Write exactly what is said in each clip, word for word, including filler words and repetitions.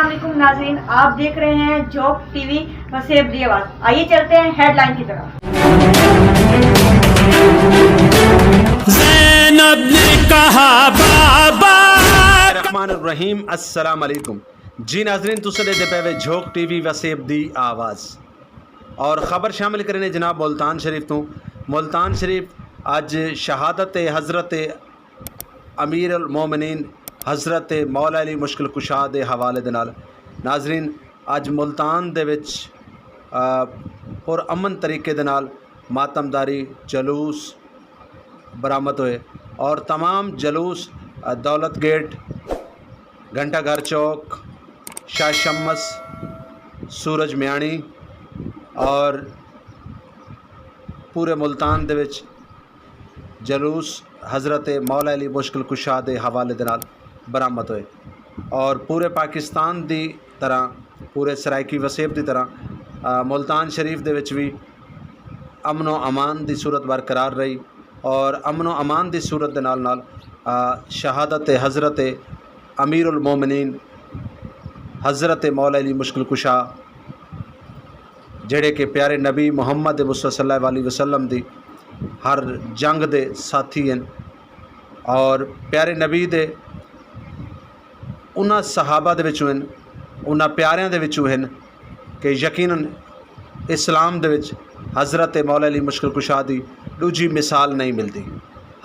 السلام علیکم ناظرین، آپ دیکھ رہے ہیں جھوک ٹی وی وسیب دی آواز۔ آئیے چلتے ہیں ہیڈ لائن کی طرف۔ زینب نے کہا، بابا۔ الرحمن الرحیم، السلام علیکم۔ جی ناظرین، تساں دے پے وے جھوک ٹی وی وسیب دی آواز اور خبر شامل کرنے جناب ملتان شریف تو۔ ملتان شریف اج شہادت حضرت امیر المومنین حضرت مولا علی مشکل کشا دے حوالے دے نال۔ ناظرین، اج ملتان دے وچ، آ، پر امن طریقے دے نال ماتمداری جلوس برآمد ہوئے اور تمام جلوس، آ، دولت گیٹ، گھنٹہ گھر چوک، شاہ شمس، سورج میانی اور پورے ملتان دے وچ جلوس حضرت مولا علی مشکل کشا دے حوالے دے نال برآمد ہوئے اور پورے پاکستان دی طرح، پورے سرائیکی وسیب دی طرح، آ، ملتان شریف دے وچ بھی امن و امان دی صورت برقرار رہی اور امن و امان دی صورت دے نال نال، آ، شہادت حضرت امیر المومنین حضرت مولا علی مشکل کشا، جڑے کہ پیارے نبی محمد مصطفیٰ صلی اللہ علیہ وسلم دی ہر جنگ دے ساتھی ہیں اور پیارے نبی دے انہاں صحابہ دے وچوں ہیں، انہاں پیاریاں دے وچوں ہیں کہ یقیناً اسلام دے وچ حضرت مولا علی مشکل کشا دی دوجی مثال نہیں ملدی۔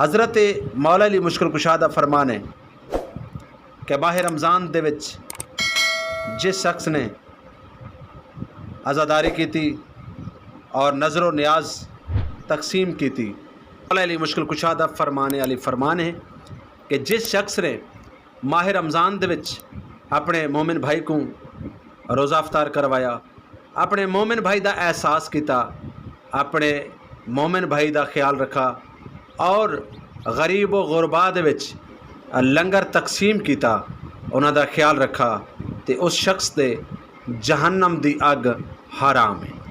حضرت مولا علی مشکل کشا دا فرمان ہے کہ ماہ رمضان دے وچ جس شخص نے عزاداری کیتی اور نظر و نیاز تقسیم کیتی، مولا علی مشکل کشا دا فرمان علی فرمان ہے کہ جس شخص نے ماہ رمضان دے وچ اپنے مومن بھائی کو روزہ افطار کروایا، اپنے مومن بھائی دا احساس کیتا، اپنے مومن بھائی دا خیال رکھا اور غریب و غربا دے وچ لنگر تقسیم کیتا، انہاں دا خیال رکھا، تے اس شخص دے جہنم دی اگ حرام ہے۔